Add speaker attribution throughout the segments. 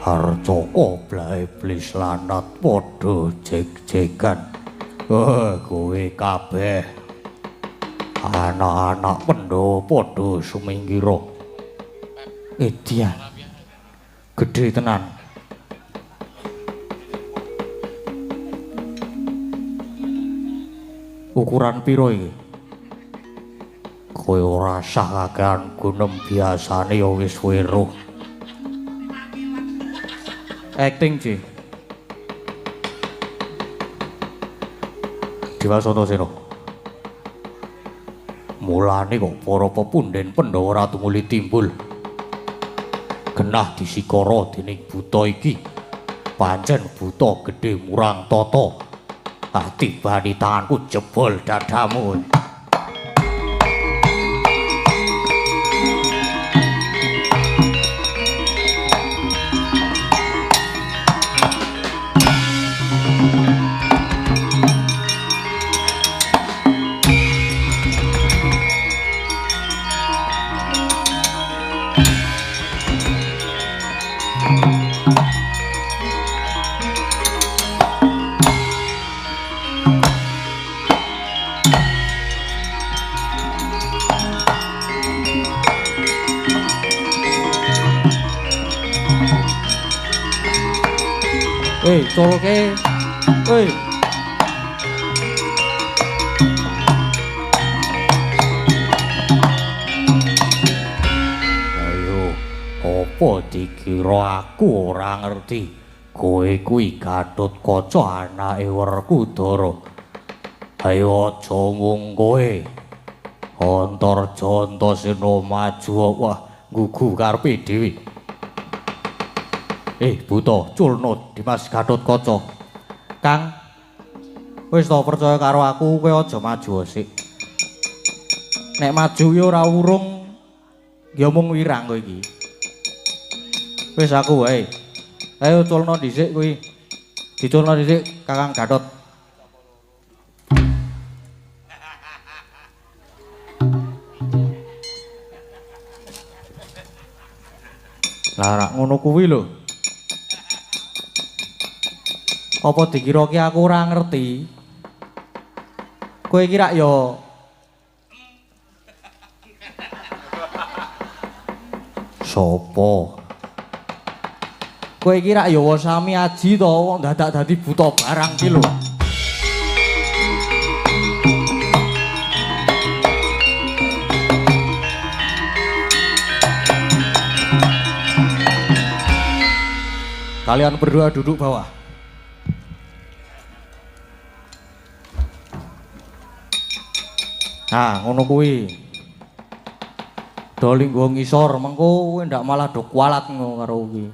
Speaker 1: Harcaka blah iblis lanat padha jeg-jegan. Kowe kabeh anak-anak Pandhawa padha sumingkira. Edian. Gedhe tenan. Ukuran piro iki? Kowe ora sah kakean gunem biasane ya wis weruh. Acting, Ci. Dimas Antasena. Mulane kok para pepunden Pandhawa ora tumuli timbul. Genah disikara dening buta iki. Pancen buta gedhe murang tata. Ah, tibani tanganku jebol dadamu. Colke. Woi. Ayo, apa dikira aku ora ngerti? Kowe kuwi Gatotkaca anake Werkudara. Ayo aja mung kowe. Antarja Antasena maju wah nggugu karepe dhewe. Buta, culno Dimas Gatotkaca. Kang, wis to percaya karo aku, kowe aja maju sik. Nek maju ya ora urung, ya mung wirang kowe iki. Wis aku wae. Ayo culno dhisik kuwi. Diculno dhisik Kakang Gatot. Lah rak ngono kuwi lho. Apa dikira ki aku ora ngerti? Kowe iki rak ya sapa? Kowe iki rak ya sami aji to, kok dadak dadi buta barang ki lho. Kalian berdua duduk bawah. Nah, ngono kuwi. Do linggo ngisor, mengko kowe ndak malah do kualat ngono karo kuwi.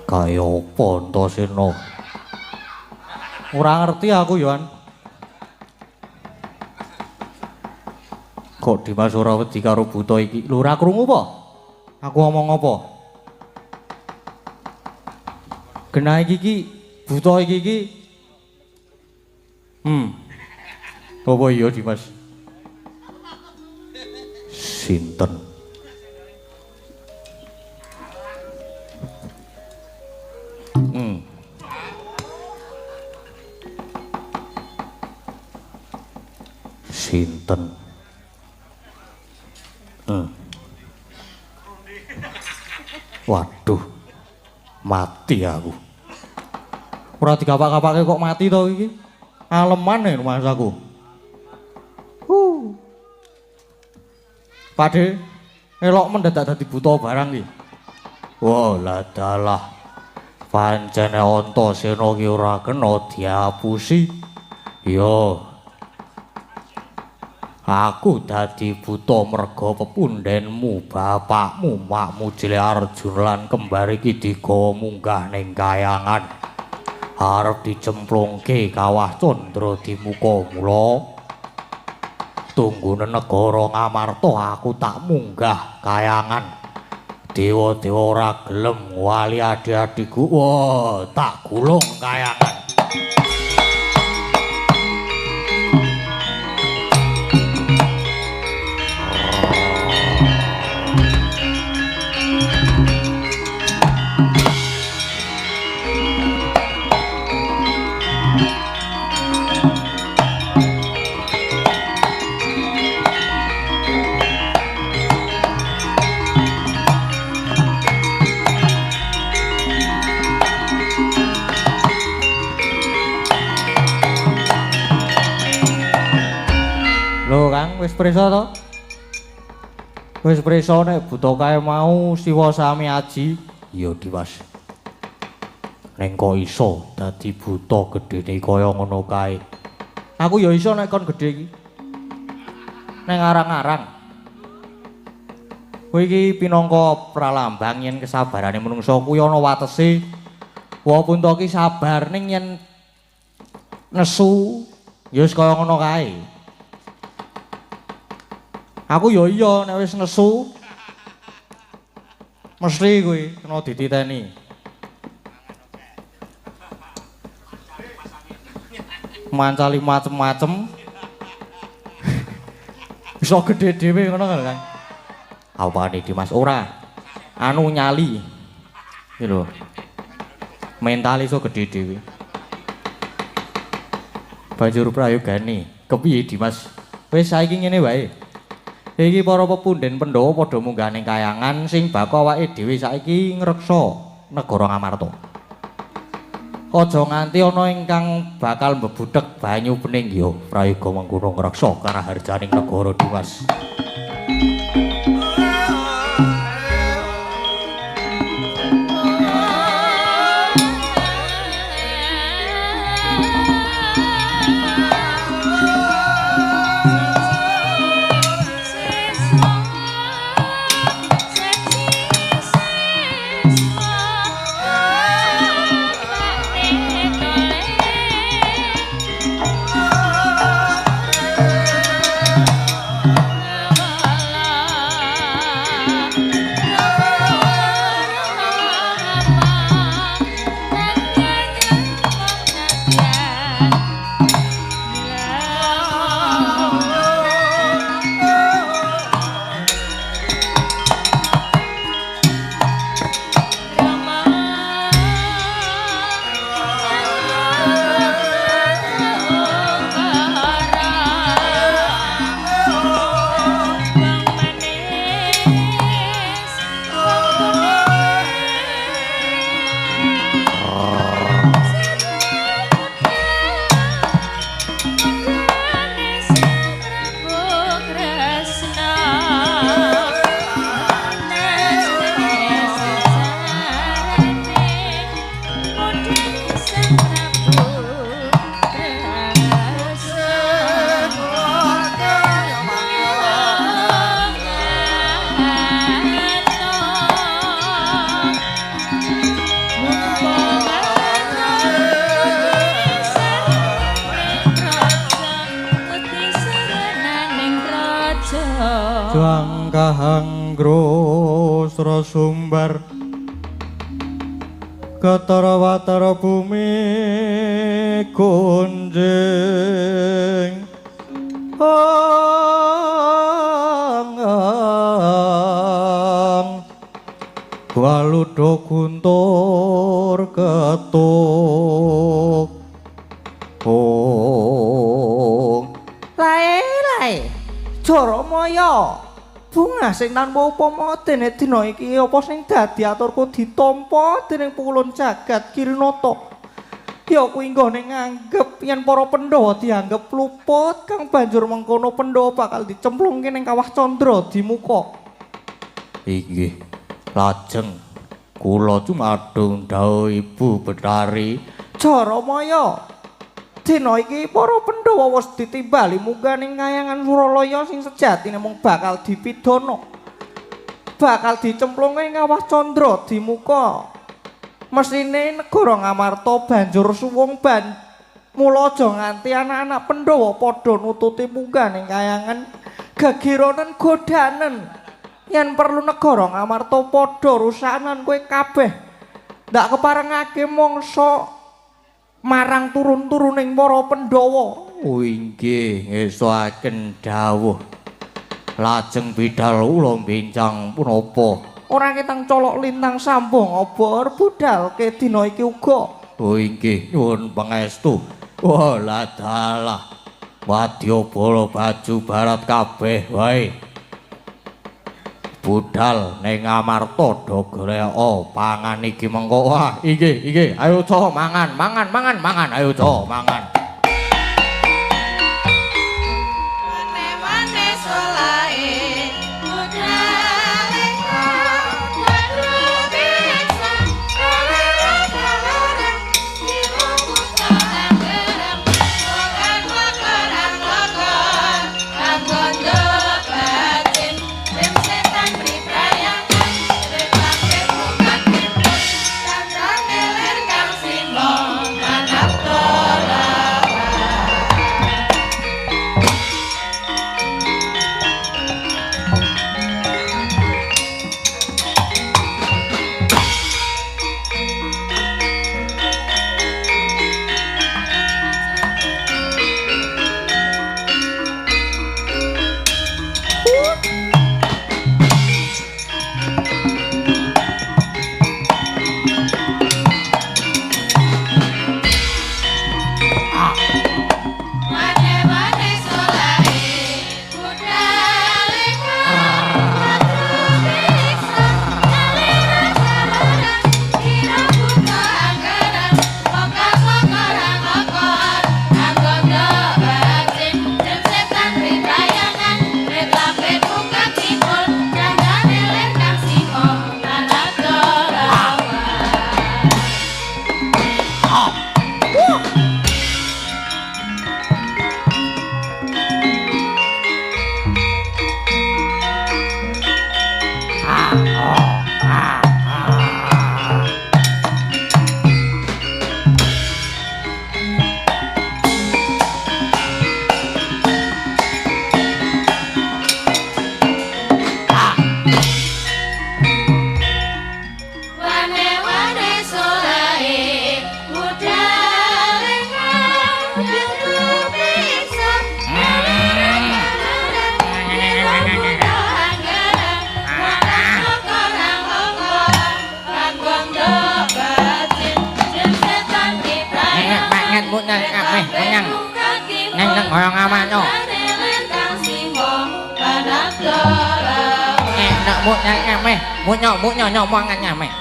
Speaker 1: Kaya apa Antasena? Ora ngerti aku, Yohan. Kok Dimas ora wedi karo buta iki? Lho ora krungu apa? Aku ngomong apa? Genah iki iki buta iki iki. Apa iya Dimas? Sinten? Sinten? Waduh, mati aku. Ora digapak-gapake kok mati to iki. Aleman e rumangsaku. Pakde, elok mendadak dadi buta barang iki. Wah, lah dalah. Pancene Antasena ki ora kena diapusi. Yo. Aku dadi buta merga pepundenmu, bapakmu, makmu Jile Arjuna lan kembar iki digawa munggah ning kayangan. Arep dicemplungke kawah Candra Dimuka mula. Tunggune negara Ngamarta aku tak munggah kayangan. Dewa-dewa ora gelem wali adi-adiku. Wah, tak gulung kayangan. Wis prisa to? Wis prisa nek buta kae mau Siwa sami aji. Iya, Dimas. Ning kok iso dadi buta gedene kaya ngono kae. Aku ya iso nek kon gedhe iki. Ning arang-arang. Kowe iki pinangka pralambang yen kesabarane menungsa kuwi ana watese. Walaupun to ki sabar ning yen nesu ya wis kaya ngono kae. Aku ya iya nek wis nesu mesti kuwi kena dititeni. Mancali macem-macem. Iso gedhe dhewe ngono kan, Kang. Apane Dimas ora? Anu nyali. Iki lho. Mental iso gedhe dhewe. Banjur prayogane, kepiye Dimas? Wis saiki ngene wae. Iki para pepunden Pandhawa padha munggah ning kayangan sing bako awake dhewe saiki ngreksa negara Ngamarta. Aja nganti ana ingkang bakal mbebuthek banyu bening ya prayoga mengkono ngreksa karaharjaning negara Dimas. Sumbar Ketara watara bumi kunjing ang waludo guntur ketuk ong
Speaker 2: lae lae Jara Maya bunga sing tanpa upama dene dina iki apa sing dadi aturku ditampa dening pukulun jagat Kirinata. Ya kuwi nggone nganggep yen para Pandhawa dianggep luput kang banjur mengkono Pandhawa bakal dicemplungke ning kawah Candra Dimuka.
Speaker 1: Inggih. Lajeng kula cumadung dawuh Ibu Betari
Speaker 2: Jara Maya. Dina iki para Pandhawa wis ditimbali munggah ning kayangan Suralaya sing sejatine mung bakal dipidana. Bakal dicemplungke ing kawah Candra Dimuka. Mesthine negara Ngamarta banjur suwung ban mula aja nganti anak-anak Pandhawa padha nututi munggah ning kayangan gegeronen godanen. Yen perlu negara Ngamarta padha rusanan kowe kabeh. Ndak keparengake mangsa marang turun-turuning para Pandhawa.
Speaker 1: Oh inggih ngestoaken dawuh. Lajeng bidal kula bincang punapa?
Speaker 2: Ora ketang colok lintang sambung obor budal ke dina iki uga.
Speaker 1: Oh inggih nyuwun pangestu. Wah ladalah. Wadyabala baju barat kabeh wae. Budal ning Ngamarta do goleka pangan iki mengko. Wah inggih inggih ayo co mangan mangan mangan mangan ayo co mangan.
Speaker 3: Manis
Speaker 1: muk nyang ameh nyang. Neng neng ngoyong amanyo. Nek muk nyang ameh, muk nyok muk nyok nyok mangan nyameh.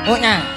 Speaker 1: Muk nyang.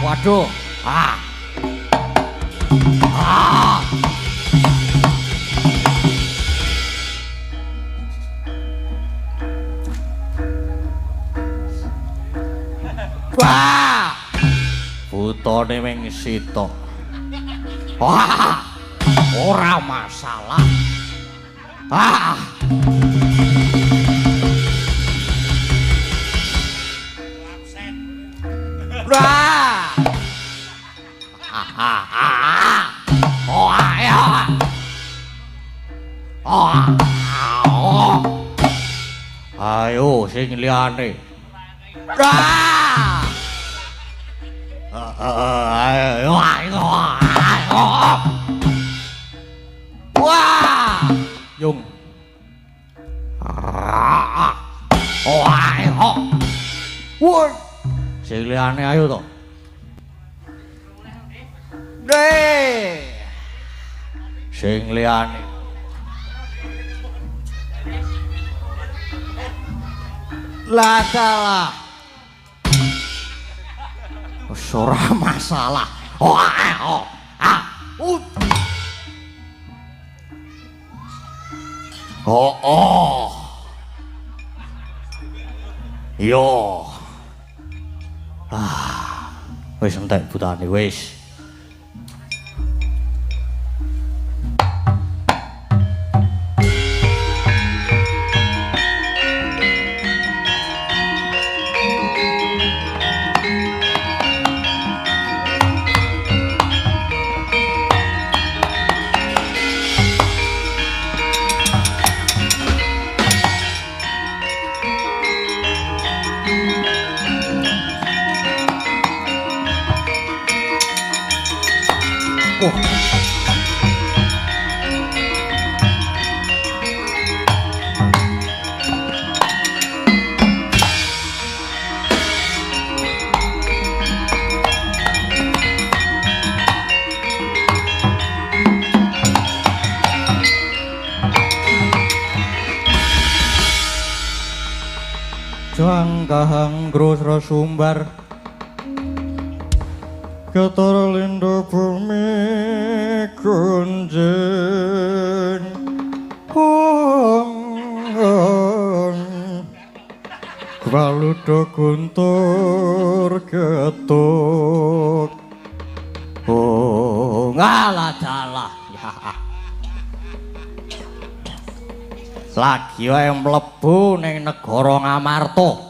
Speaker 1: Waduh. Ah. Ah. Wah. Butone ming sitok. Wah. Ora masalah. Ah. Wah. Ah ah. Oh ah. Oh. Oh. Ayo sing liyane. Ah. Ayo ayo ayo. Wah. Yung. Ah. Oh ayo. Wah. Sing liyane ayo to. Deh. Sing liyane. Lah dalah. Wis ora masalah. Oh ah oh ah. Oh oh. Yo. Ah. Wis entek butane wis. Jangkahang grosra sumbar ketara lindo bumi gunjing waludo guntur getuk oh ngalah dalah ya. Lagi wae mlebu ning negara Ngamarta.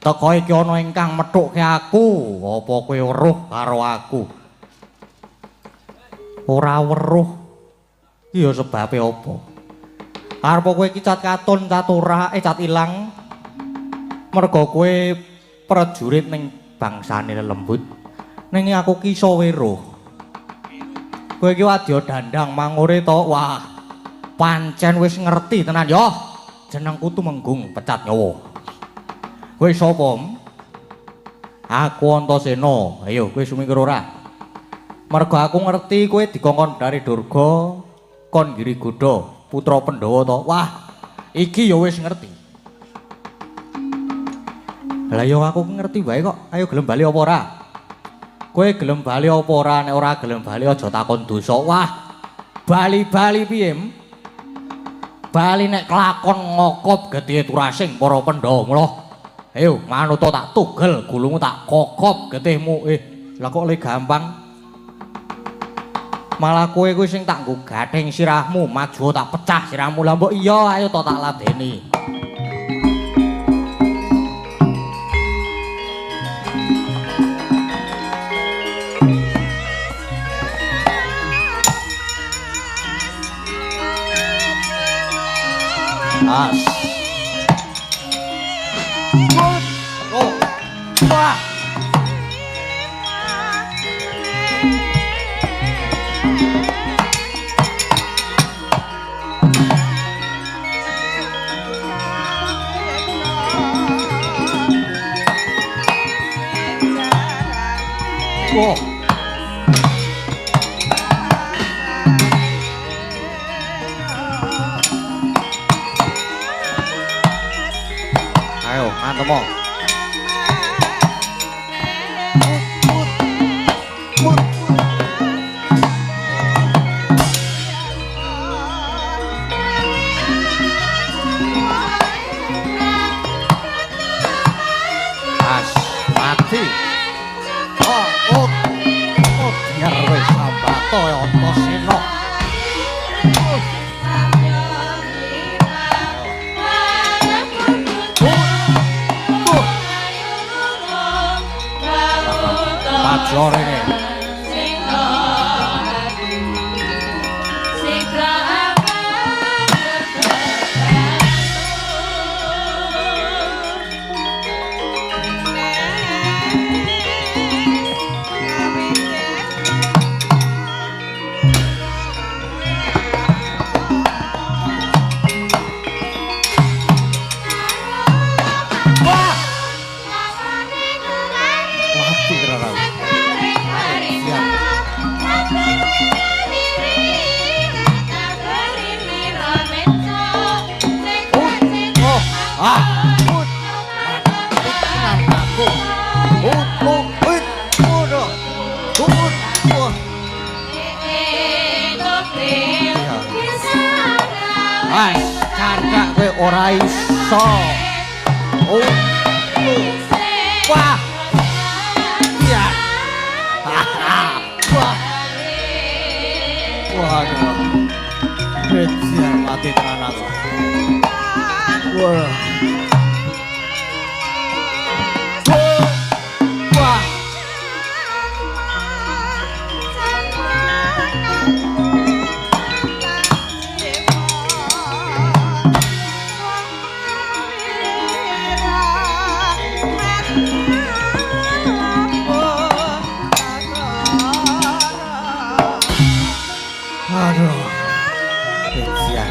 Speaker 1: Teko iki ana ingkang methukke aku, apa kowe weruh karo aku? Ora weruh. Iki ya sebabe apa? Arep kowe iki cat katon, cat ora, cat ilang. Mergo kowe prajurit ning bangsane lelembut. Ning aku ki iso weruh. Kowe iki wadya dandang mangure to. Wah. Pancen wis ngerti tenan yo. Jenengku Tumenggung Pecat Nyawa. Kowe sapa? Aku Antasena. Ayo kowe sumingkir ora? Mergo aku ngerti kowe dikongkon Bathari Durga kon nggiri godha putra Pandhawa to. Wah, iki ya wis ngerti. Lah ya aku ngerti wae kok. Ayo gelem bali apa ora? Kowe gelem bali apa ora? Nek ora gelem bali aja takon dosa. Wah, bali-bali piye? Bali nek kelakon ngokop getih turasing para Pandhawa. Mula ayo manut tak tugel gulungmu tak kokop getihmu. Lah kok le gampang. Malah kowe kuwi sing tak nggo gathing sirahmu, maju tak pecah sirahmu. Lah mbok iya ayo to tak ladeni. As. Oh. Wah. Oh. Ayo, mantemo. As mati. Oh, oh. Oh, biar wis sambato Antasena. Maju rene. Wah! Mati tenan. Oh, ah. Mati tenan aku. Oh, oh, oh, oh, oh. Wes, candhak kowe ora iso. Oh. Wah. Iya. Wah. Waduh. Bejat mati tenan aku. Wah. Wah. Aduh. Bejat.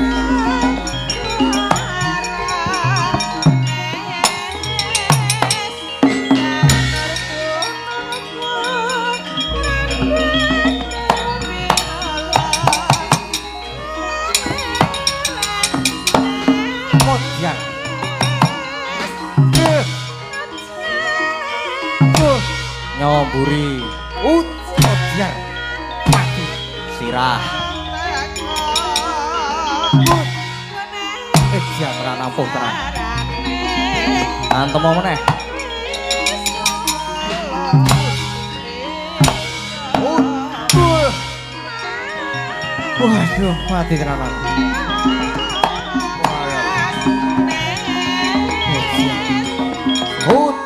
Speaker 1: Modian. Nyomburi. Modian. Mati sirah. Jan ora nampuh tenan. Antemo meneh. Waduh, mati tenan aku. Hut,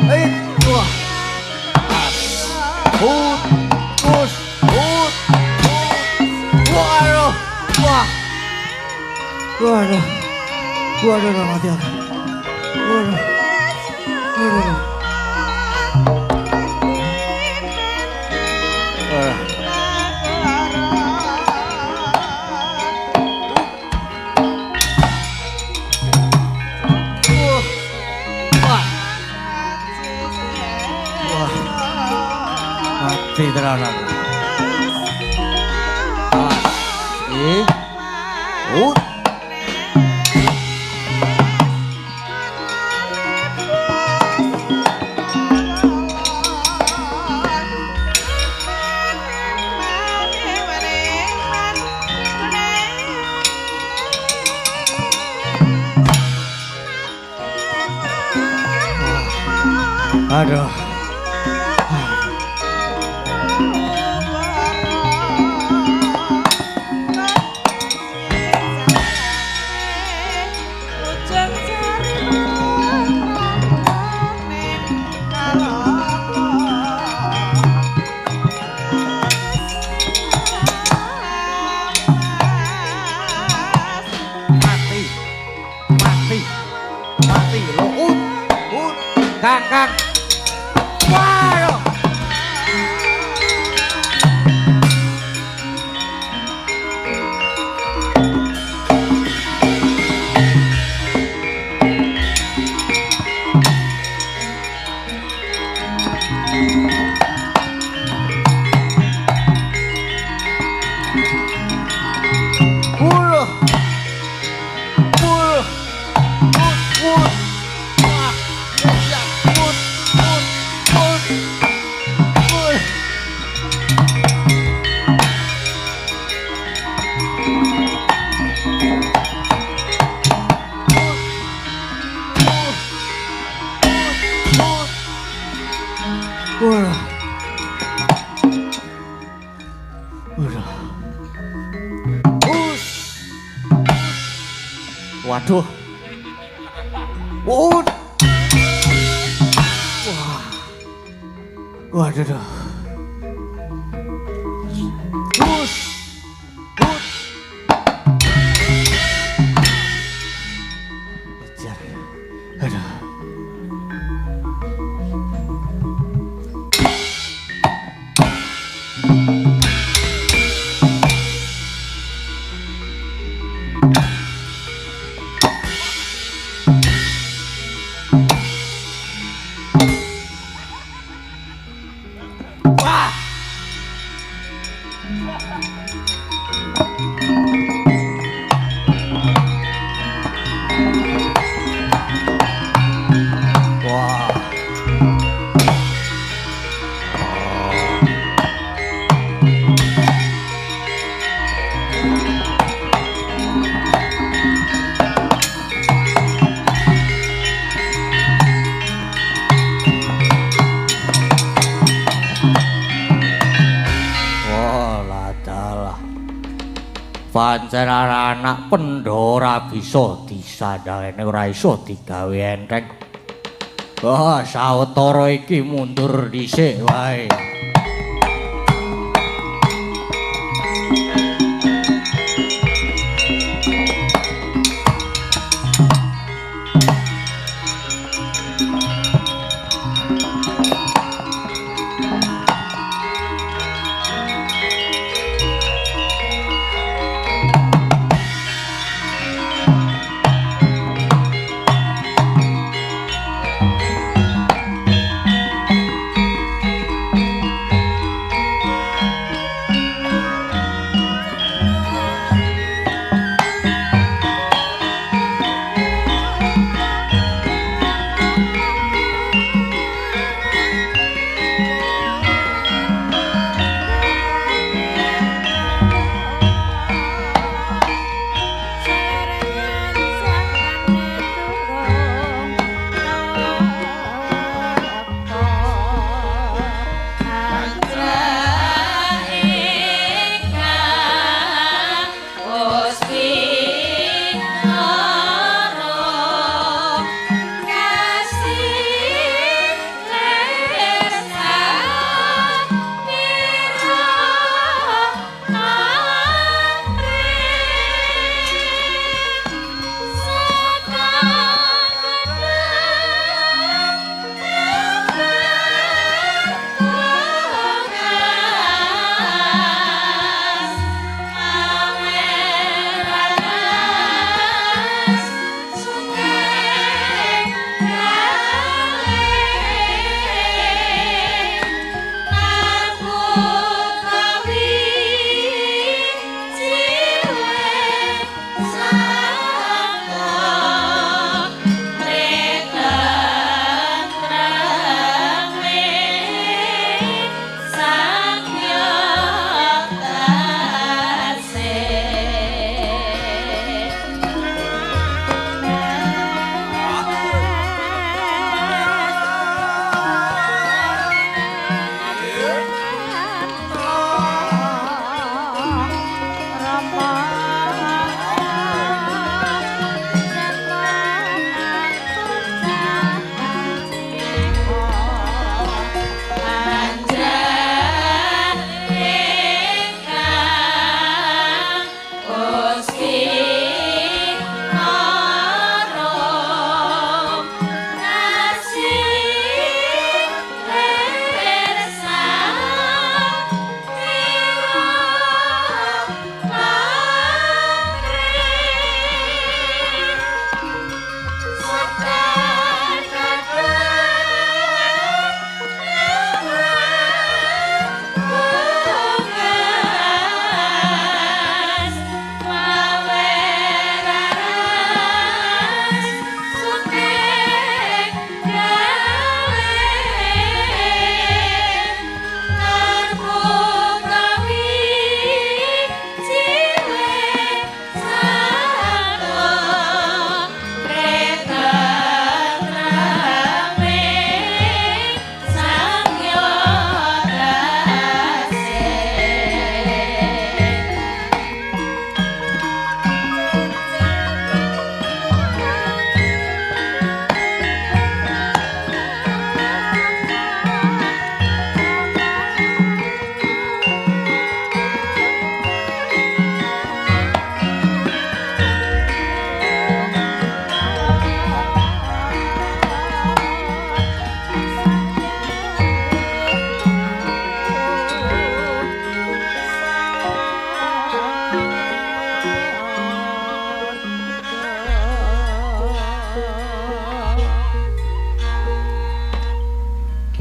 Speaker 1: it, wah. Hut, us, hut, waduh, wah. Waduh, waduh, mati aku. Waduh, waduh. Wah. Wah. Wedi tenan aku. Awas. Eh. Oh. Aduh. Mati. Mati. Mati lo. Ut. Ut. Kang, Kang. Waduh. Wuh. Wuh. Wuh. Wah. Wut. Wut. Wut. Wut. Wah. Waduh. Us. Waduh. Wut. Wah. Waduh. Duh. Us. Ut. Kejar. Aduh. Wah. Wah. Wah, ladalah. Pancen anak Pandhawa ora bisa disandalene, ora iso digawe enteng. Wah, sawetara iki mundur dhisik wae.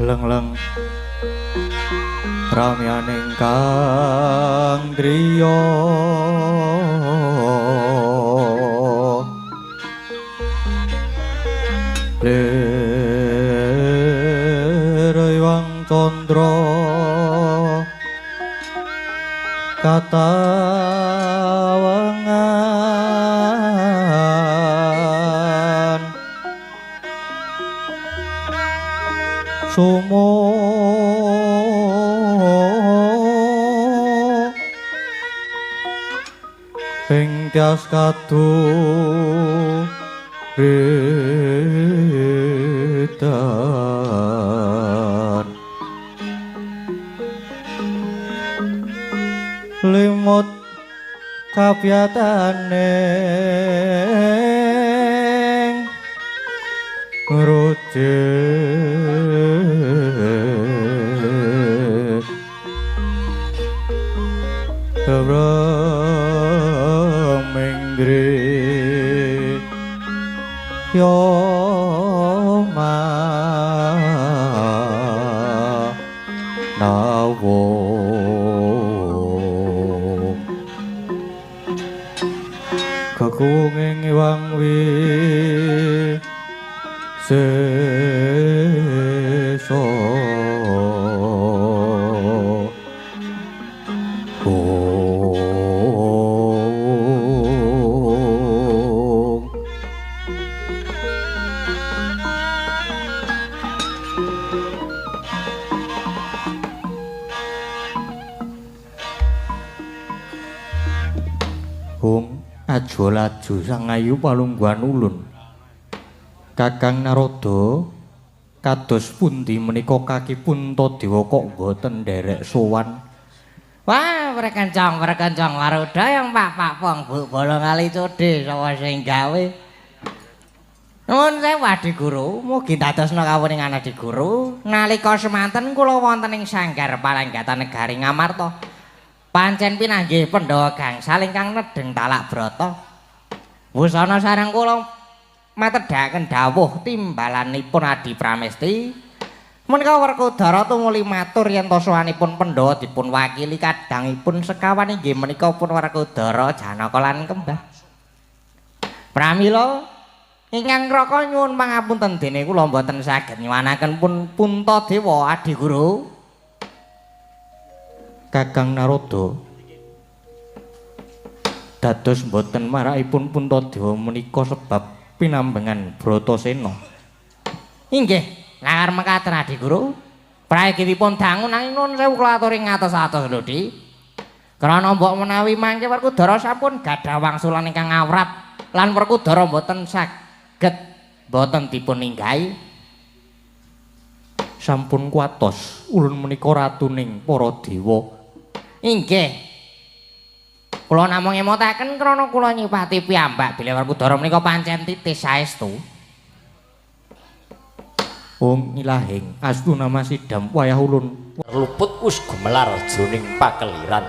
Speaker 2: Leng-leng ramyaning kang driya lir Hyang Candra katawengan sumo ing tias kadu ridan limut kapyatane ngrujuk bremengri yo manawa kekunging wang wi seso Hong aja laju sang ayu palungguhan ulun. Kakang Narada kados pundi menika kaki Puntadewa kok mboten nderek sowan?
Speaker 3: Wah, prekencong waruda yang Pak Pak Pong Bu Bolong kali codhe sapa sing gawe. Nuwun sewu Adi Guru, mugi dadosna kawuningan Adi Guru. Nalika semanten kula wonten ing sanggar Palanggatan Negari Ngamarta. Pancen pinanggih Pandhawa gangsal ingkang nedheng talak brata. Busana sareng kula matedhaken dawuh timbalanipun Adi Pramesti. Menika Werkudara tumuli matur yen tosoanipun Pandhawa dipun wakili kadangipun sekawan inggih menika pun Werkudara Janaka lan Kembah. Pramila ingkang raka nyuwun pangapunten dene kula mboten saged nyuwanaken pun Puntadewa Adi Guru.
Speaker 2: Kakang Narada dados mboten marakipun Puntadewa menika sebab pinambengan Bratasena.
Speaker 3: Inggih, langar mekaten Adi Guru. Prayogipun dangu nanging nuwun sewu kula aturi ngatos-atos lho, Di. Krana mbok menawi mangke Werkudara sampun gadah wangsulan ingkang awrat lan Werkudara mboten saged mboten dipun ninggahi.
Speaker 2: Sampun kuwatos ulun menika ratuning para dewa.
Speaker 3: Inggih. Kula namung emotaken krana kula nyipati piyambak bilih Werkudara menika pancen titis saestu.
Speaker 2: Wong ilahing astuna masidam wayah ulun
Speaker 1: luput wis gumelar jroning pakeliran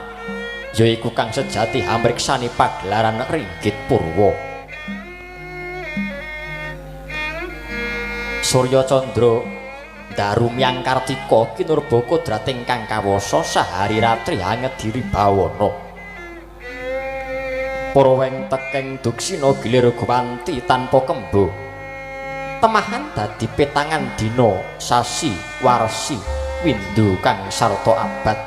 Speaker 1: yaiku kang sejati hamriksani pagelaran ringgit purwa. Surya Candra daru myang Kartika kinurba kodrat ingkang kawasa sahari ratri angediri bawana. Para weng tekeng duksina gilir gwanti tanpa kembo. Temahan dadi petangan dina sasi warsi windu kang sarta abad.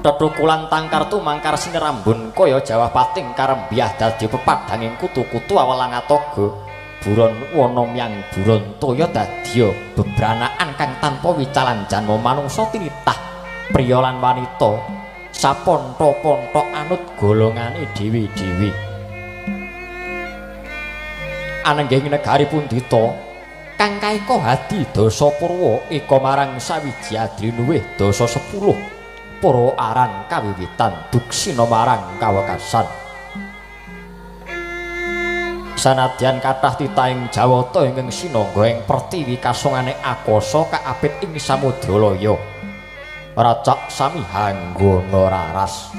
Speaker 1: Tetukulan tangkar tumangkar sinerambun kaya jawah pating karembiah dadi pepadhanging kutu-kutu awelang atoga buron wana myang buron toya dadya bebranaan kang tanpa wicalan janma manungsa tinitah priya lan wanita sapontha-pontha anut golongane dhewe-dhewe. Anenggih negari pundhita kang kaeka hadi dasa purwa eka marang sawiji adrinuwih dasa 10 para aran kawiwitan duksina marang kawekasan. Sanadyan kathah titahing Jawata ingkang sinangga ing pertiwi kasongane akasa kaapit ing samudra laya.
Speaker 4: Racak sami hanggana raras.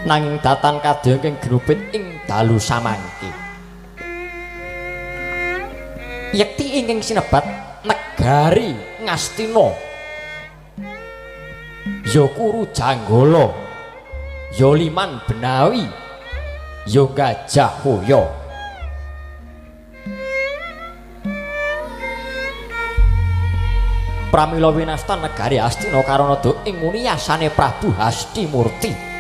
Speaker 4: Nanging datan kadya ingkang ginupit ing dalu samangke. Yekti ingkang sinebat negari Ngastina ya Kuru Janggala, ya Liman Benawi, ya Gajah Hoya. Pramila winastan negari Astina karana ing nguni yasane Prabu Hastimurti.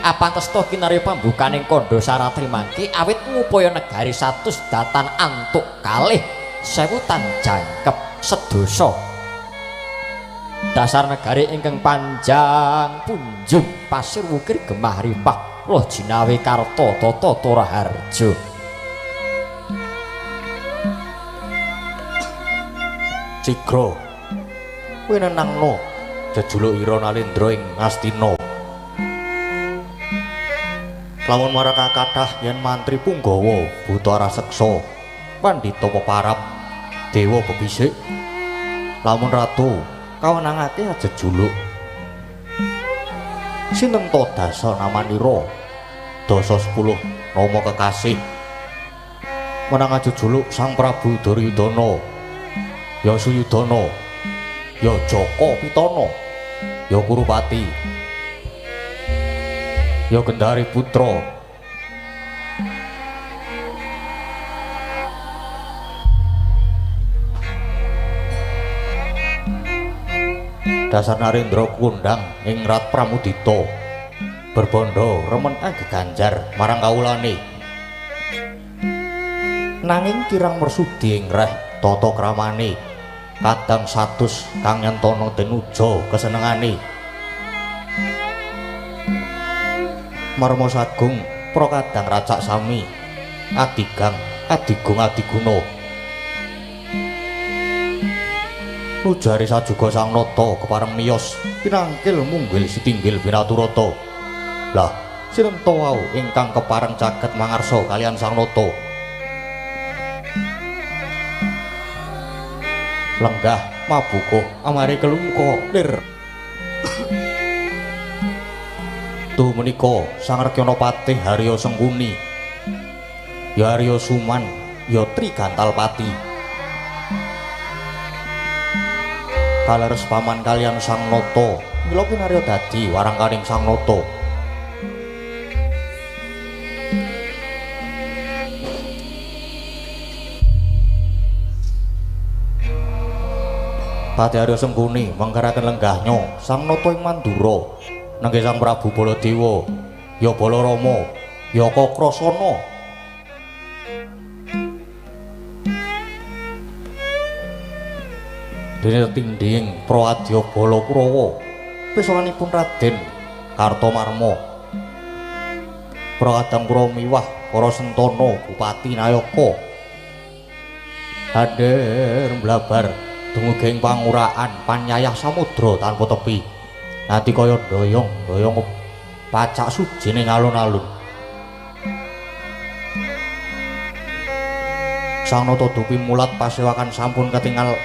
Speaker 4: Apantesta kinarya pambukaning kandha saratri mangke awit ngupaya negari 100 datan antuk kalih sewutan jangkep sedasa. Dasar negari ingkang panjang punjung pasir wukir gemah ripah loh jinawi karta tata Toraharja.
Speaker 1: Sigra kowe nenangno jejuluk ira Nalendra ing Ngastina. Lamun marang kathah yen mantri punggawa buta raseksa pandhita peparap dewa bebisik, lamun ratu kawenangake ajejuluk sinten to dasa namanira dasa 10 nama kekasih menang ajejuluk Sang Prabu Duryudana, ya Suyudana, ya Jaka Pitana, ya Kurupati, ya Gendari Putra. Dasar Narendra kundang ing Rat Pramudita berbondo remen geganjar marang kawulane, nanging kirang mersudi ing reh tata kramane kadang 100 kang nyentana denuja kesenengane. Marma sagung prakadang racak sami adigang adigung adiguna nujari sajuga sang nata kepareng miyos pinangkil munggil sitinggil binaturata. Lah sinten to wau ingkang kepareng caket mangarsa kalian sang nata? Lenggah mabukuh amare kelungka lir. Tuh menika Sang Rekyana Patih Harya Sengkuni, ya Harya Suman, ya Trigantalpati. Kaleres paman kalian Sang Nata, mila kinarya dadi warangkaning Sang Nata. Patih Harya Sengkuni mangkaraken lenggahnya Sang Nata ing Mandura nenggih Sang Prabu Baladewa, ya Balarama, ya Kakrasana. Dene tindhing Prawadya Bala Kurawa pisanipun Raden Kartomarma, Prakadang Pura miwah para sentana Bupati Nayaka. Hadir mblabar dumugi ing panguraan panyayah samudra tanpa tepi. Nanti kaya doyong-doyong pacak sujine alun-alun. Sang Nata dupi mulat pasewakan sampun ketingal.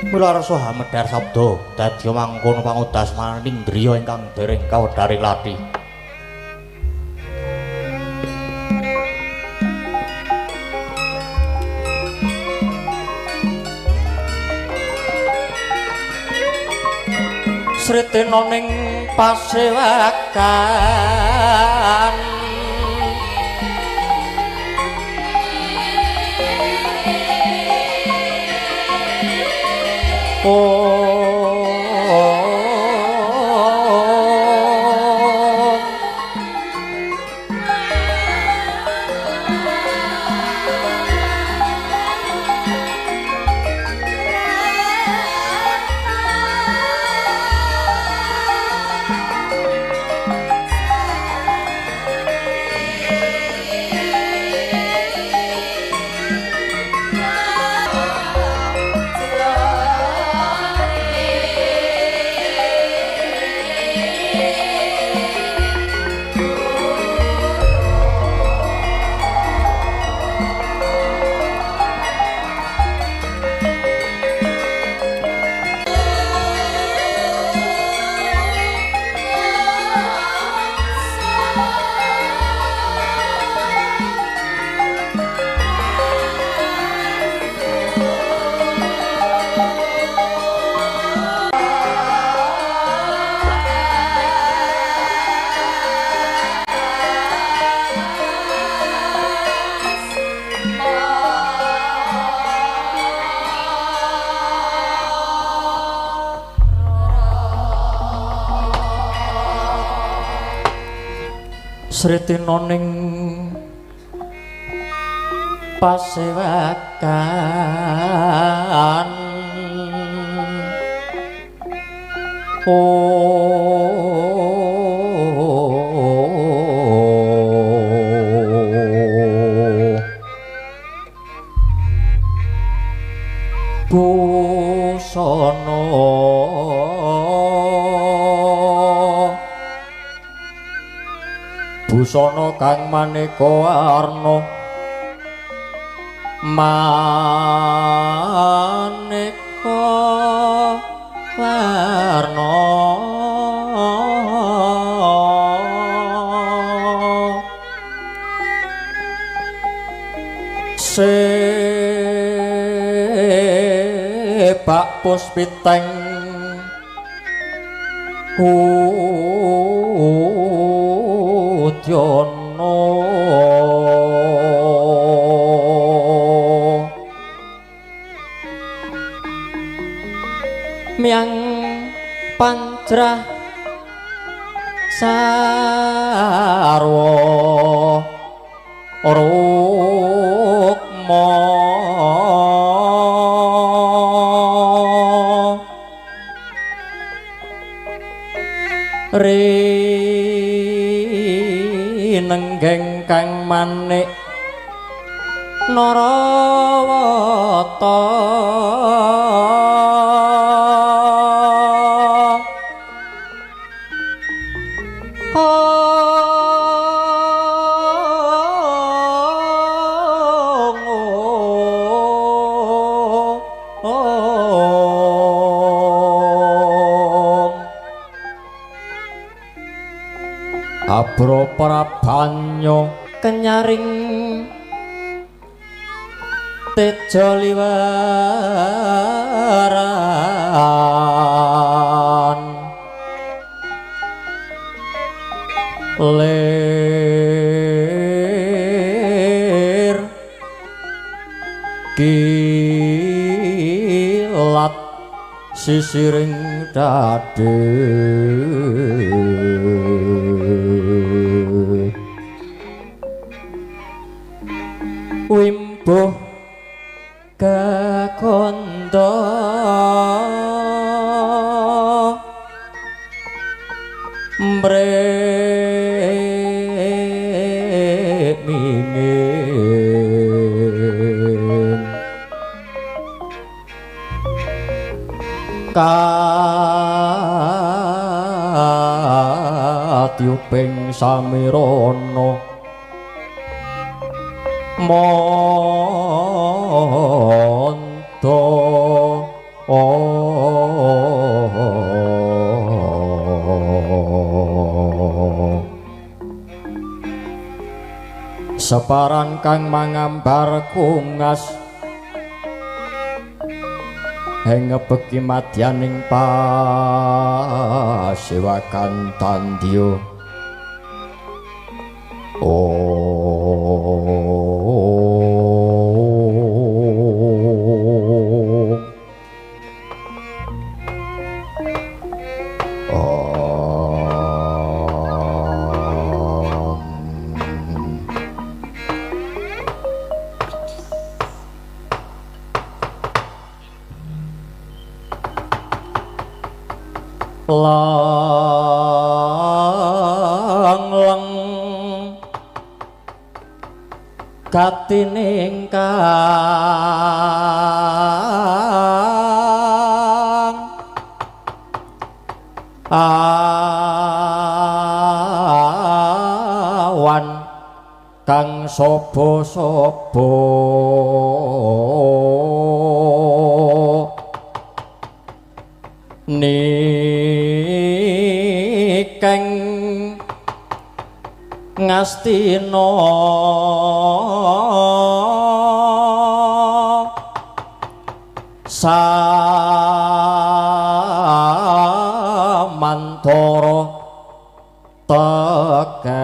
Speaker 1: Mila rasa hamedhar sabda dadya mangkono pangodas maning driya ingkang dereng kawedharing lathi.
Speaker 4: Sritena ning pasewakan
Speaker 5: Oh.
Speaker 4: Sritina ning pasewakan busana busana kang maneka warna maneka warna sebak puspiteng udyana miang pancrah sarwa rukma rinenggeng kang manik Narawata Abra prabanya kenyaring teja liwaran lir kilat sisiring dade wimbuh kakondo mrek mingin katyuping samirana monto separan kang mangambar kungas hengebeki madyaning pasewakan tandya. Lang lang katining kang awan kang sobo-sobo nikeng ngastina samantara tekeng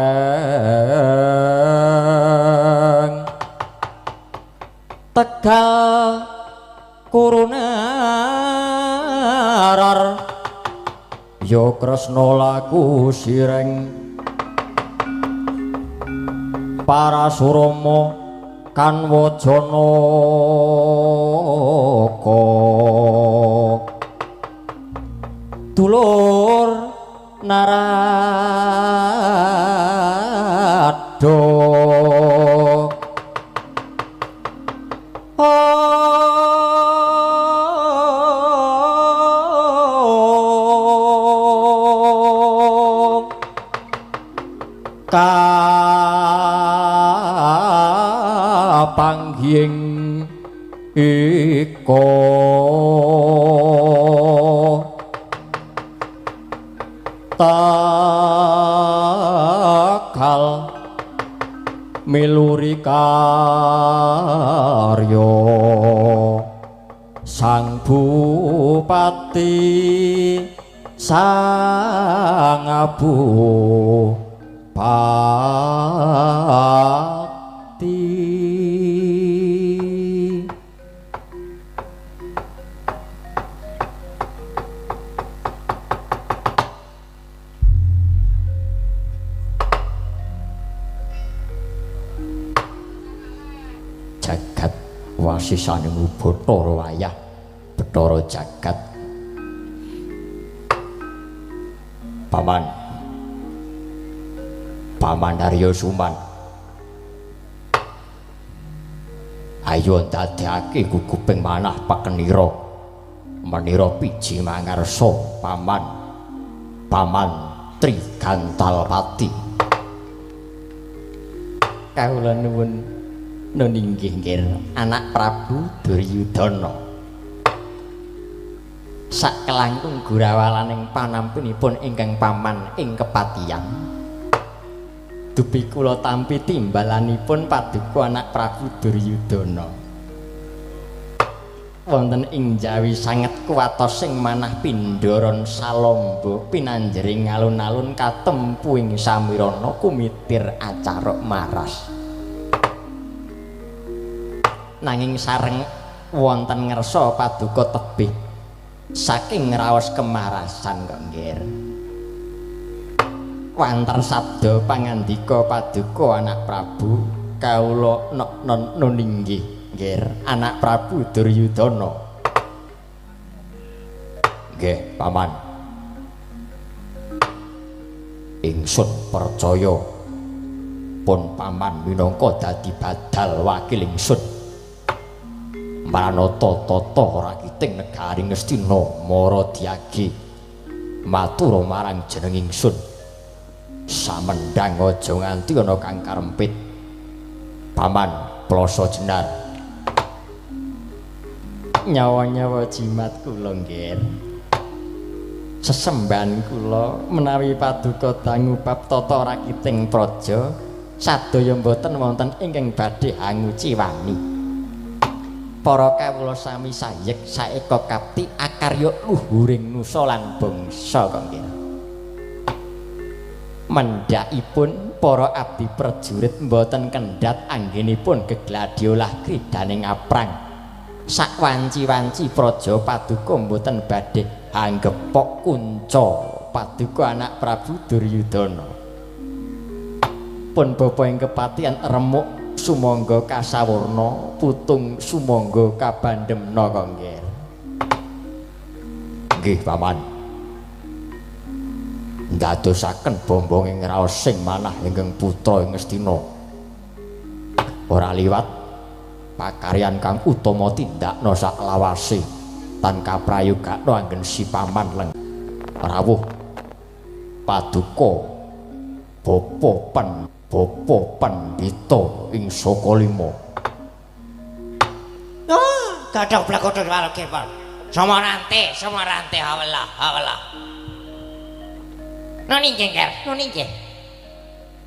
Speaker 4: Tegal kurunarar ya Kresna laku sireng Parasurama Kanwa Janaka dulur Narada kapanggihing ika takal miluri karya sang bupati sang bupati. Jagat wasisaning Bathara wayah Bathara jagat. Paman, Paman Arya Suman, ayo ndadekake guguping manah pakenira menira piji mangarsa Paman, Paman Trigantalpati. Kawula nuwun nun inggih nggir anak Prabu Duryudana. Sakelangkung gurawalaning panampinipun ingkang paman ing kepatihan, dupi kula tampi timbalanipun paduka anak Prabu Duryudana. Wonten ing Jawi sanget kuwatosing manah pindharan salamba pinanjering alun-alun katempuing samirana kumitir acarok maras. Nanging sareng wonten ngersa paduka tebih saking raos kemarasan kok nggir. Wanter sabda pangandika paduka anak Prabu kawula nok nun inggih nggir anak Prabu Duryudana. Nggih paman, ingsun percaya pun paman minangka dadi badal wakil ingsun maranata tata rakiting negari Ngastina mara diage matur marang jeneng ingsun. Samendang aja nganti ana kang karempit. Paman plasa jenar. Nyawa-nyawa jimat kula nggir. Sesembahan kula menawi paduka dangu bab tata rakiting praja sadaya mboten wonten ingkang badhe anguci wani. Para kawula sami sayek saeka kapti akarya luhuring nusa lan bangsa kok nggih. Mendhakipun para abdi prajurit mboten kendhat anggenipun gegladiolah kridane ngaprang. Sakwanci-wanci praja paduka mboten badhe anggepok kunca paduka anak Prabu Duryudana. Pun bapa ing kepatihan remuk sumangga kasawurna putung sumangga kabandemna kok nggih. Nggih paman. Ndadosaken bombong ing raos sing manah ingkang putra ing Ngastina. Ora liwat pakaryan kang utama tindakna saklawase tan kaprayogakna anggen si paman leng rawuh paduka bapa pen bapa pandhita ing saka lima.
Speaker 3: Oh, gadhok blekodhok waloge, Pak. Samarante, samarante hawelah, hawelah. Nun inggih, Nger, nun inggih.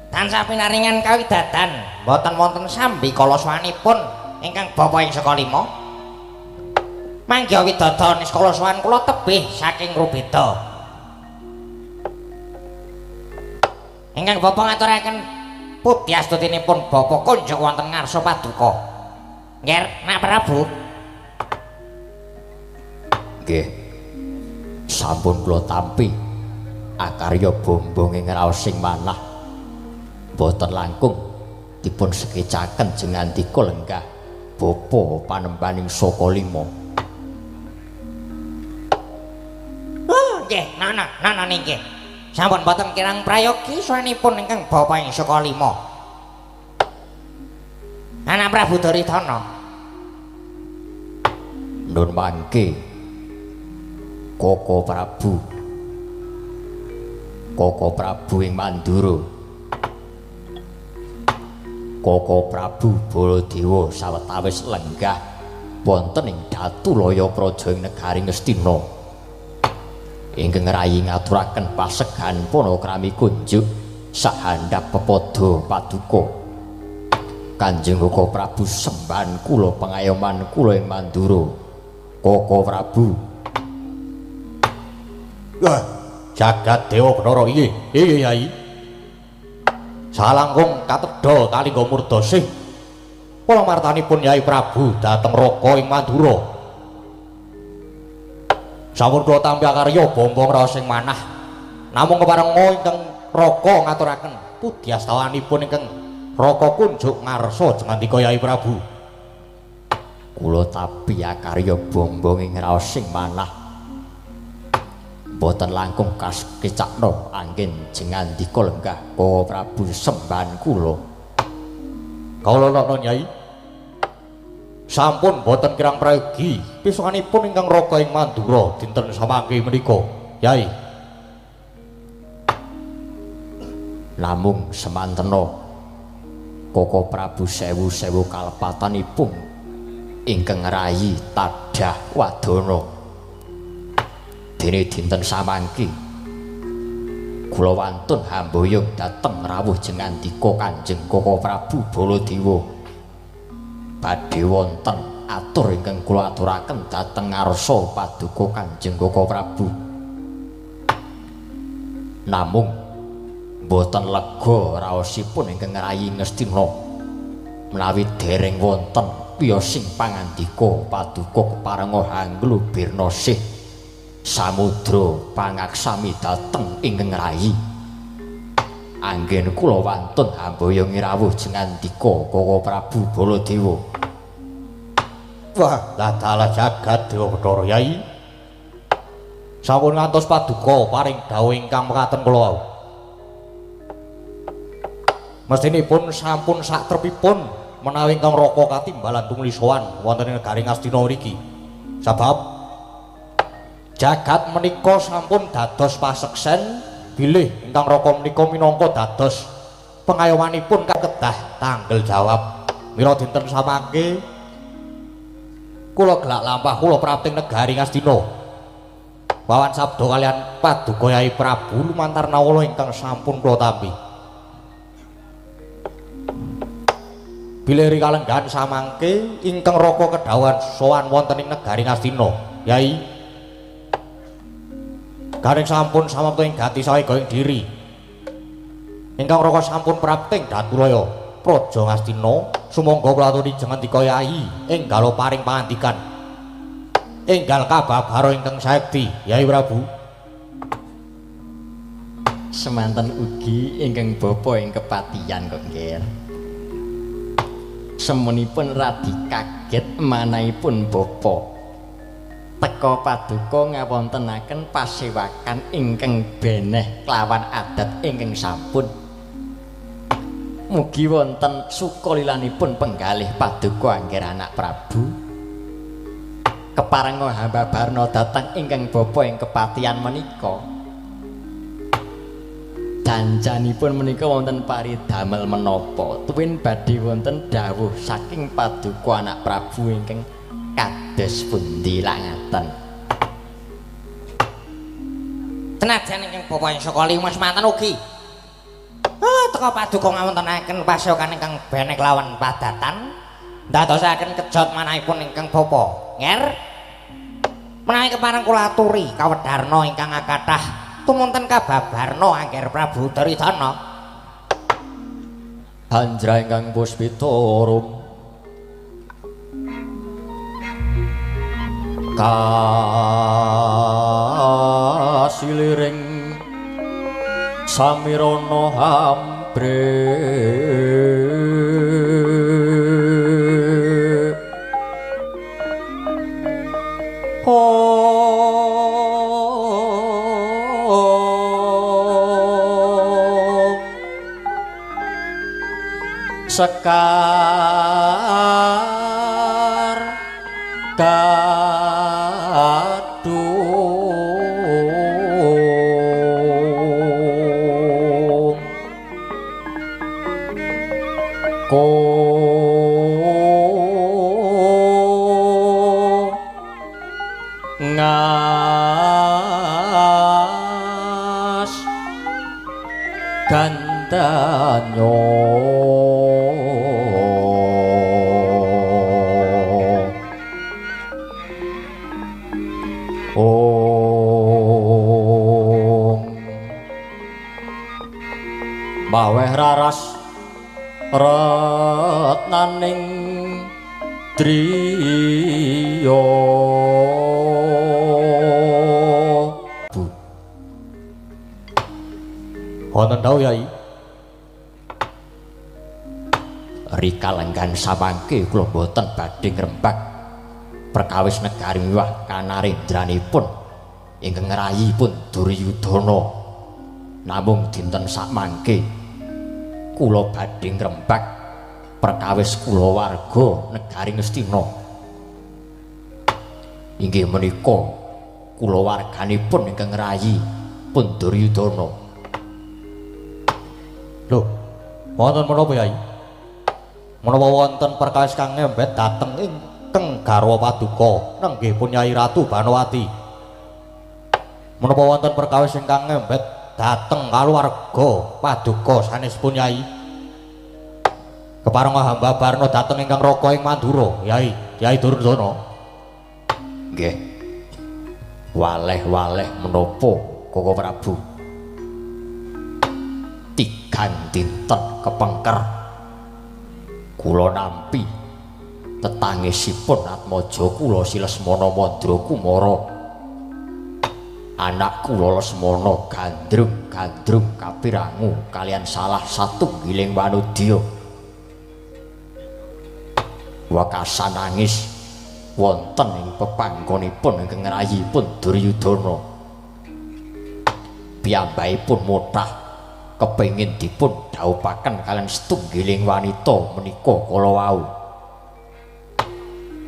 Speaker 3: Tansah pinaringan kawidatan, mboten wonten sambi kalaswanipun ingkang bapa ing saka lima. Mangga widada niskala sowan kula tebih saking rubeda. Ingkang bapa ngaturaken pudyastutinipun bapa kunjuk wonten ngarsa paduka. Nger, Nak Prabu.
Speaker 4: Nggih. Sampun kula tampi akarya bombong ing raos sing manah. Mboten langkung Dipun sekecaken jengandika lenggah bapa panembaning Saka Lima.
Speaker 3: Oh, nggih, nana, nana nggih. Sampun boten kirang prayogi saenipun ingkang bapa ing Saka Lima. Anak Prabu Duryudana.
Speaker 4: Nun mangke Koko Prabu. Koko Prabu ing Mandura. Koko Prabu Baladewa sawetawis lenggah wonten ing Datulaya Praja ing negari Ngastina. Ingkang rayi ngaturaken pasegan panakrami kunjuk sahandhap pepada paduka. Kanjeng Koko Prabu sembahan kula pangayoman kula ing Mandura. Koko Prabu.
Speaker 1: Wah, jagat Dewa Bathara iki. Iya Yai. Salangkung katedha kalingga murdasih. Kula martanipun Yai Prabu dhateng Raka ing Mandura. Sampun kula tampi akarya bombong raos ing manah. Namung keparenga ingkang Raka ngaturaken pudyastawanipun ingkang Raka kunjuk ngarsa jengandika Yai Prabu.
Speaker 4: Kula tapi akarya bombong ing raos ing manah. Boten langkung kaskecakna anggen jengandika lenggah Koko Prabu sembahan kula.
Speaker 1: Kawula lakon Yai. Sampun boten kirang prayogi pisanganipun ingkang Raka ing Mandura dinten samangke menika, Yai.
Speaker 4: Namung semantena Koko Prabu sewu-sewu kalepatanipun ingkang rayi tadah wadana. Dene dinten samangke kula wantun hamboyong dhateng rawuh jengandika Kanjeng Koko Prabu Baladewa. Badhe wonten atur ingkang kula aturaken dhateng ngarsa paduka Kanjeng Koko Prabu. Namung boten lega raosipun ingkang rayi Ngastina menawi dereng wonten piyosing pangandika paduka keparenga hanglu birnasih samudra pangaksami dhateng ingkang rayi. Anggen kula wantun hamboyong rawuh jengandika Koko Prabu Baladewa.
Speaker 1: Wah, lah jagat Dewa Bathara Yai. Sampun ngantos paduka paring dawuh ingkang mekaten kula wau. Mestinipun sampun satrepipun menawi ingkang Raka katimbalan tumuli sowan wonten ing negari Ngastina mriki. Sebab jagat menika sampun dados paseksen bilih ingkang Raka menika minangka dados pengayomanipun kedah tanggel jawab. Mila dinten samangke kula gelak lampah kula prapting negari Ngastina. Wawan sabda kalian paduka Yai Prabu lumantar nawala ingkang sampun kula tampi. Bilih rikalenggahan samangke ingkang Raka kedhawuhan sowan wonten ing negari Ngastina, Yai. Garing sampun samapta ing gati sawega ing diri. Ingkang Raka sampun prapting Datulaya Praja Ngastina, sumangga kula aturi jengandika Yai enggal paring pangandikan. Enggal kababara ingkang saekti, Yai Prabu.
Speaker 4: Semanten ugi ingkang bapa ing kepatihan kok nggih. Semenipun radi kaget manahipun bapa. Teka paduka ngawontenaken pasewakan ingkang beneh kelawan adat ingkang sampun. Mugi wonten sukalilanipun penggalih paduka angger anak Prabu. Keparenga hamba barna dhateng ingkang bapa ing kepatihan menika. Janjanipun menika wonten paridamel menapa tuwin badhe wonten dawuh saking paduka anak Prabu ingkang kados pundi lak ngaten.
Speaker 3: Senajan ingkang bapa ing Saka Lima semanten ugi. Teka paduka ngawontenaken pasewakan ingkang benek lawan padatan ndadosaken kejot manahipun ingkang bapa. Nger menawi kepareng kula aturi kawedarna ingkang akathah tumunten kababarna angger Prabu Duryudana.
Speaker 4: Hanjra ingkang puspita rum kasiliring samirana hambre. Sekar gadung ko ngas gandanyo maweh raras retnaning driya.
Speaker 1: Wonten dawuh Yai.
Speaker 4: Rika lenggan samangke kula boten badhe ngrembak perkawis negari miwah kanarendranipun ingkang ngrayipun Duryudana. Namung dinten sakmangke kula badhe ngrembak perkawis kulawarga negari Ngastina. Inggih menika kulawarganipun ingkang ngrayi pun Duryudana.
Speaker 1: Lho, wonten menapa Yai? Menapa wonten perkawis kang ngembet dhateng ingkang garwa paduka nenggih pun Yai Ratu Banowati? Menapa wonten perkawis ingkang ngembet dhateng kaluwarga paduka sanesipun Yai? Keparenga hamba Barna dhateng ingkang raka ing Mandura, Yai, Yai Duryudana.
Speaker 4: Nggih. Waleh-waleh menapa Koko Prabu? Tigang dinten kepengker kula nampi tetangisipun atmaja kula si Lesmana Mandra Kumara. Anak kula Lesmana gandrung-gandrung kapirangu kalian salah satunggiling wanudya. Wekasan nangis wonten ing pepanggonipun ingkang ngrayipun Duryudana. Piyambakipun mothah kepengin dipun dhawuhaken kalian setunggiling wanita menika kala wau.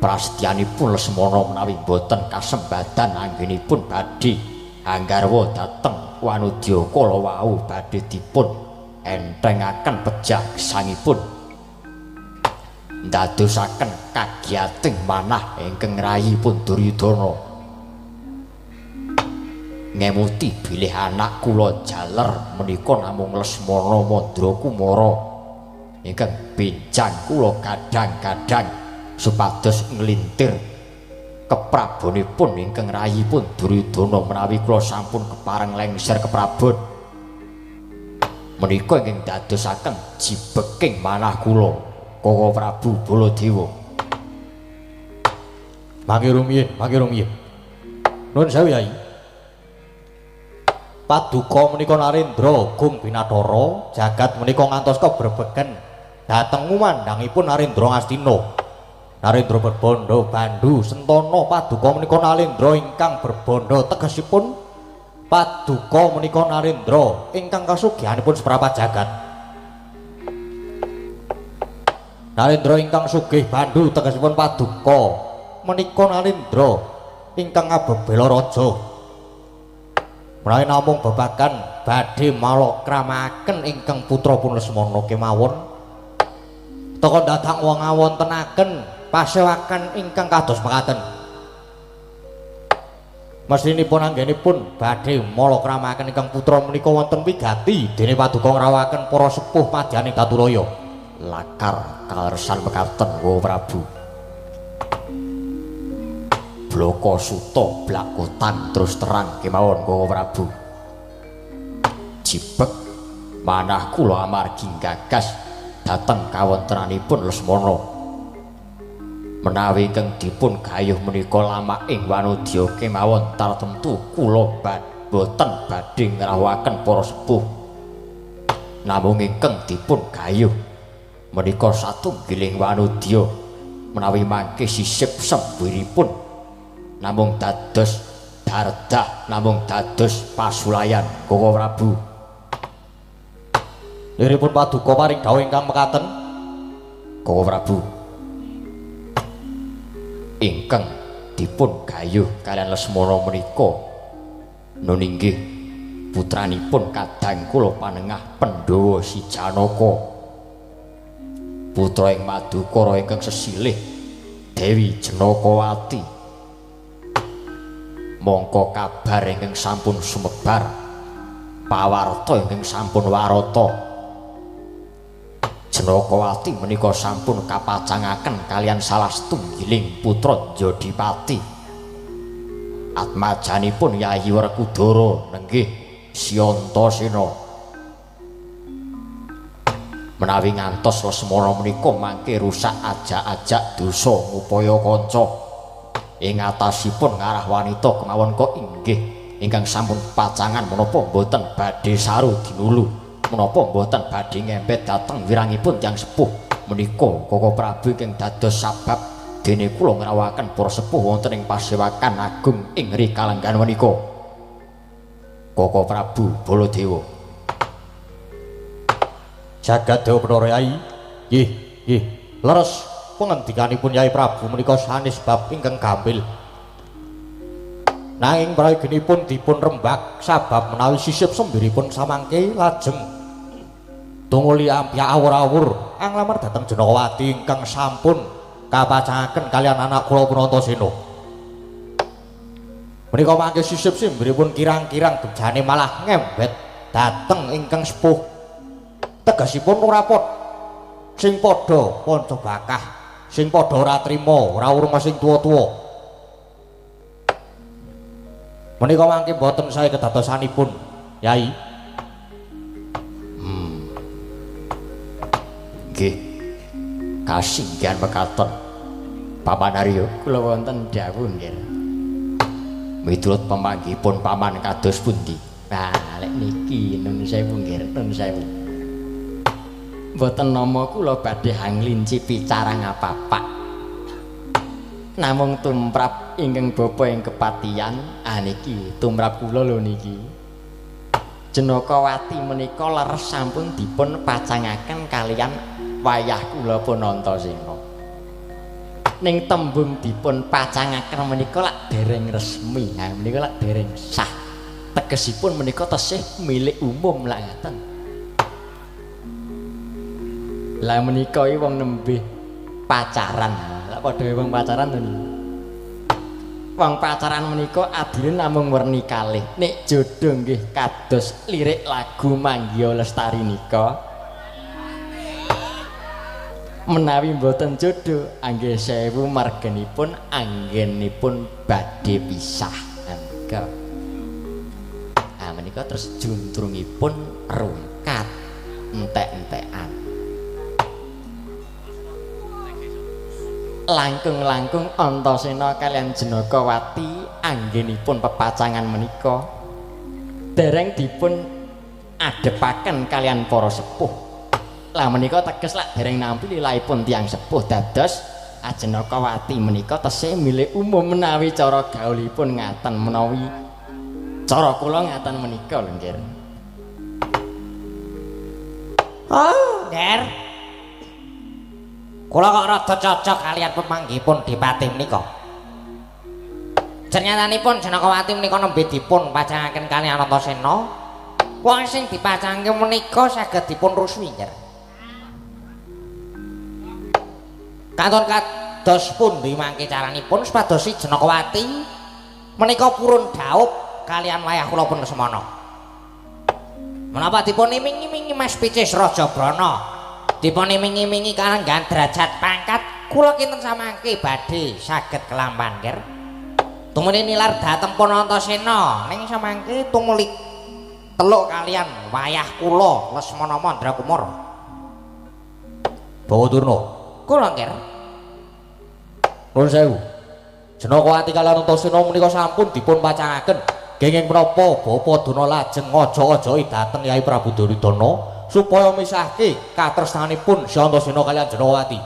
Speaker 4: Prastyanipun Lesmana menawi boten kasembadan anggenipun badhe anggarwa dhateng wanudya kala wau badhe dipun entengaken pejah gesangipun ndadosaken kagiyating manah ingkang ngrayipun Duryudana. Ngemuti bilih anak kula jaler menika namung Lesmana Mandra Kumara ingkang benjang kula kadang-kadang supados nglintir keprabonipun ingkang rayipun Duryudana menawi kula sampun kepareng lengser keprabon menika ingkang dadosaken jibeking manah kula Koko Prabu Baladewa.
Speaker 1: Mangke rumiyin, mangke rumiyin. Nuwun sewu Yai. Paduka menika Narendra Gung Binathara jagat menika ngantos kebrebegen dhateng ngumandhangipun Narendra Ngastina. Narendra berbandha bandu sentana. Paduka menika Narendra ingkang berbandha tegesipun paduka menika Narendra ingkang kasugihanipun seprapat jagat. Narendra ingkang sugih bandu tegesipun paduka menika Narendra ingkang ngabebela raja. Menawi namung babagan badhe malokramaken ingkang putra pun Lesmana kemawon teka dadak wong ngawontenaken pasewakan ingkang kados mekaten. Mestinipun anggenipun badhe malokramaken ingkang putra menika wonten wigati dene paduka ngrawuhaken para sepuh madyaning Datulaya.
Speaker 4: Lakar kalersan mekaten Wa Prabu. Bloko suta blakotan terus terang kemawon Koko Prabu. Jibek manah kula amargi gagas dhateng kawontenanipun Lesmana. Menawi ingkang dipun gayuh menika lamaking wanudya kemawon tartemtu kula boten badhe ngrawuhaken para sepuh. Namung ingkang dipun gayuh menika satunggiling wanudya menawi mangke sisip sembiripun Namung dados dardah, namung dados pasulayan Koko Prabu.
Speaker 1: Liripun paduka paring dawuh ingkang mekaten
Speaker 4: Koko Prabu. Ingkang dipun gayuh kalian Lesmana menika nun inggih putranipun kadang kula panengah Pandhawa si Janaka, putra ing Madukara ingkang sesilih Dewi Janakawati. Mongko kabar ingkang sampun sumebar, pawarta ingkang sampun warata, Janakawati menika sampun kapacangaken kalian salah setunggiling putra Jodipati. Atmajanipun Yayi Werkudara nenggih Siantasena. Menawi ngantos Lesmana menika mangke rusak ajak-ajak dosa ngupaya kanca ing atasipun ngarah wanita kemawon kok inggih ingkang sampun pacangan menapa mboten badhe saru dinulu, menapa mboten badhe ngempet dhateng wirangipun tiyang sepuh menika Koko Prabu ingkang dados sabab dene kula ngrawuhaken para sepuh wonten ing pasewakan agung ing Rikalenggan menika. Koko Prabu Baladewa.
Speaker 1: Jagat Dewa Bathara Yai. Nggih, nggih. Leres pengendikanipun Yai Prabu menika sanes bab ingkang gampil. Nanging prayoginipun dipun rembak sabab menawi sisip sembiripun samangke lajeng tunguli ampyak awur-awur anglamar dhateng Janakawati ingkang sampun kapacangaken kalian anak kula Punantasena. Menika mangke sisip sembiripun kirang-kirang bejane malah ngembet dhateng ingkang sepuh. Tegesipun ora padha sing padha panca bakah, sing padha ora trima, ora urung sing tuwa-tuwa. Menika mangke mboten sae kedadosanipun, Yai.
Speaker 4: Nggih. Kasinggihan mekaten Paman Arya.
Speaker 3: Kula wonten dawuh nggih.
Speaker 4: Miturut pemanggihipun paman kados pundi?
Speaker 3: Nah, lek niki nun sewu nggih, nun sewu. Mboten nama kula badhe hanglinci bicara ngapapak. Namung tumrap ingkang bapa ing kepatihan, ah niki tumrap kula lho niki. Janakawati menika leres sampun dipun pacangaken kalian wayah kula Punantasena. Ning tembung dipun pacangaken menika lak dereng resmi, ha menika lak dereng sah. Tegesipun menika tesih milik umum lak ngaten. Lah menika iki wong nembe pacaran. Lak padha wong pacaran to niku. Wong pacaran menika adine namung werni kalih. Nek jodoh nggih kados lirik lagu Manggiya Lestari nika. Menawi mboten jodoh anggih sewu margenipun anggenipun badhe pisah. Menika. Ah menika terus juntrungipun rungkat entek-entekan. Langkung-langkung Antasena kalian Janakawati anggenipun pepacangan menika dereng dipun adepaken kalian para sepuh. Lah menika teges lak dereng nampi lilahipun tiyang sepuh dados Janakawati menika tesih milik umum menawi cara gaulipun ngaten, menawi cara kula ngaten menika lho nggih.
Speaker 2: Oh, Nger. Kula kok rada cocok kalian pemanggihipun Dipati menika. Cernyatanipun Janakawati menika nembe dipun pacangaken kalian Antasena. Wong sing dipacangke menika saged dipun ruswi, Nger. Kanton kados pundi mangke caranipun supados si Janakawati menika purun dhaup kalian wayah kula pun semana. Menapa dipun iming-imingi Mas Picis Raja Brana? Dipun iming-imingi kalenggan derajat pangkat kula kinten samangke badhe saged kelampan, Nger. Tumuli nilar dhateng Punantasena ning samangke tumuli teluk kalian wayah kula Lesmana Mandrakumara.
Speaker 1: Bawa Durna.
Speaker 2: Kula, Nger.
Speaker 1: Nuwun sewu. Janakawati kalian Antasena menika sampun dipun pacangaken. Kenging menapa Bapa Durna lajeng aja-ajahi dhateng Yai Prabu Duryudana supaya misahke katresnanipun si Antasena kalian Janakawati.